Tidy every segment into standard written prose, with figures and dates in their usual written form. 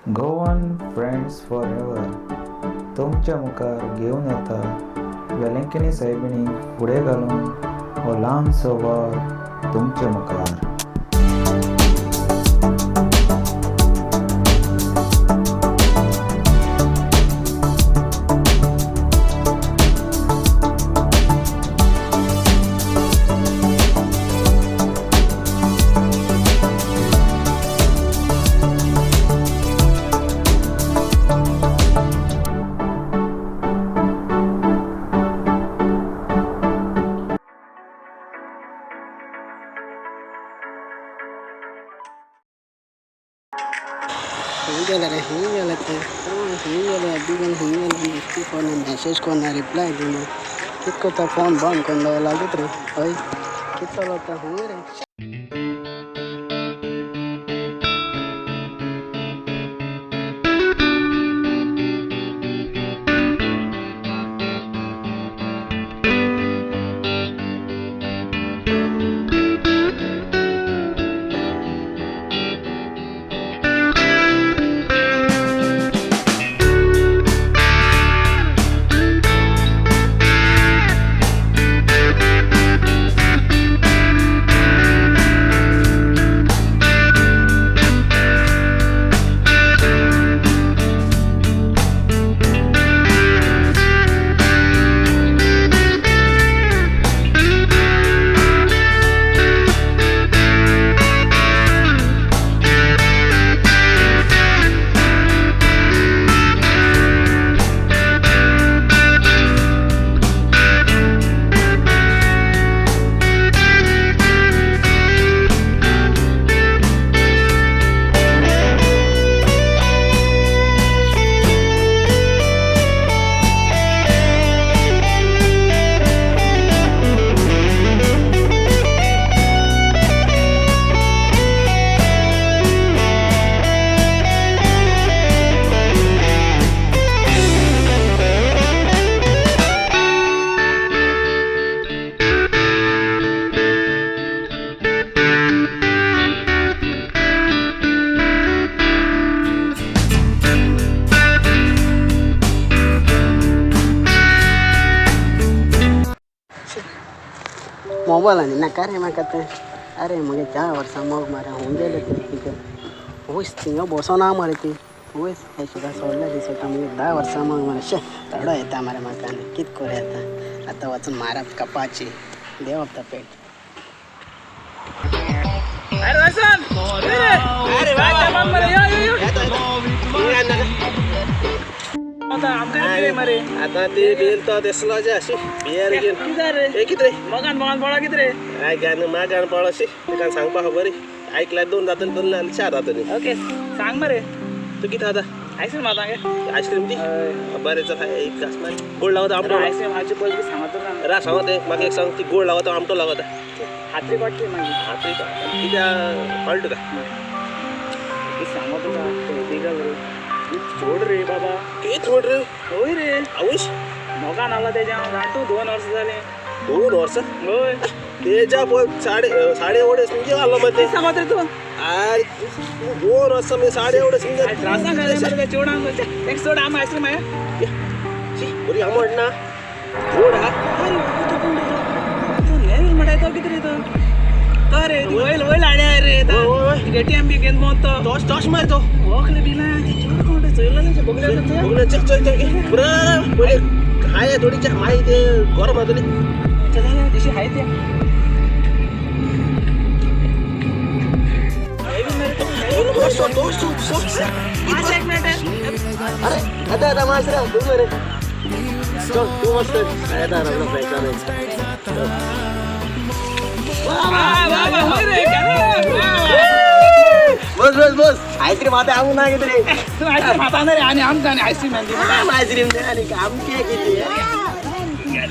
Goan friends for ever तुमच्या मुखार घेवन येता वेलंकणी सायबिणीक फुडें घालून हो ल्हानसो वावर तुमच्या मुखार. खंय गेले रे, खंय गेले ते? खंय गेले बिगन? खंय गेले? बेश्टी फोन मॅसेज कोन्ना, रिप्लाय दिना. कित करता? फोन बंद करून दवरला कित रे? हय, कित चलता? खंय रे? मोबायल आनी नाका रे म्हाका तें. आरे, मगे 4 वर्सां मोग मरे. खंय गेले ते कितें? वयस थिंगा बसोन आहा मरे ती. वयस हे सुद्दां सोडल्या दिसता. मगे 10 वर्सां मोग मरे. शे, रडो येता मरे म्हाका. आनी कित करूं येता? आतां वचून मारप कपाची, देंवप तो पेट. अरे रोशन, अरे मरे, यो यो यो. आता आमकां कितें मरे? आता ते बिल तो दिसलो जे अशी बियर घेवन. कितें रे? हे कितें रे? मोगान मोगान पडो कितें रे? I गान मागान पडो शी. तुका सांगपा खबरी ऐकल्यार दोन जातली, दोन नाल्यार चार जातली. ओके, सांग मरे. तूं कितें खाता? आयस्क्रीम खाता गे. आयस्क्रीम दी. बरें चल, एक घास मार. गोड लागता आमटो? आयस्क्रीम खावचे पयलीं सांगत तुका. रा सांगत म्हाका एक सांग, ती गोड लागता आमटो लागता? हातरी कोट्टी मागीर. हातरी कित्याक कळटा तुका? कितें सांगो तुका, बिगल रे, सोड रे बाबा. कितें सोड रे? हय रे. आवयस. मोगान आला तेज्या हांव जाणा तूं, 2 वर्सां जालीं. 2 वर्सां? हय. तेज्या पळय साडे साडे एवढे समजे घालो मरे ते. सांगत रे तूं. आरे, तूं 2 वर्सां म्हणजे साडे एवढे समजे. त्रासां घाले मरे त्या चेवडांक. तेका सोड, आम आयस्क्रीम हाय. शी, बरी आमट ना, गोड आहा. अरे, तो कोण रे? तो लेवल म्हणटाय तो कितें रे? तो तो रे वयल वयल हाड्या रे. एटीएम बी घेवन भोंवता तो. तोच तोच मार तो. वोकले बिना चेवड कोण रे? चोयलो बगले. बगले, चल चल चल. बरं, पयले हाय थोडी च्या, मागीर ते गरम जातली. तशी हाय ते. तोच तोच तोच. एक मिनिट. अरे, आता आता मास रे तू मरे. चल तू मस्त येता रबडो फ्रेश. होय रे. बस बस बस, आयस्क्रीम आता आमू ना कितें रे? तूं आयस्क्रीम खाता ना रे आनी आमकां आनी आयस्क्रीम आनी आयस्क्रीम आनी आमचें कितें?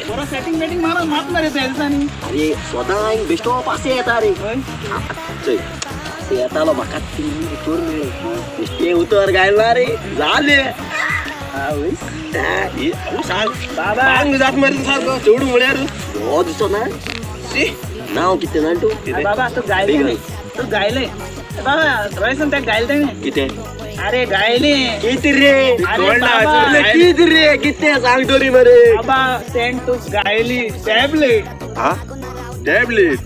बरो सेटिंग बेटिंग मारून मात मरे त्या दिसांनी. अरे, स्वता बेश्टो पासे येता रे. चल, पासे येतालो, म्हाका तीन उतर मेळ्ळे. बेश्टे उतर घायला रे, जाले. सांग बाबा. सांग जात मरे सारको चेडूं म्हळ्यार हो दिसो ना. शी, नांव कितें जाण तूं? बाबा, तूं गायले, तूं गायले बाबा. रोयसन, तेका गायले तेणें. कितें? अरे गायली. किती रे? अरे बाबा. किती रे, किती सांगतो रे मरे. बाबा सेंड टू गायली टॅबलेट. हा, टॅबलेट.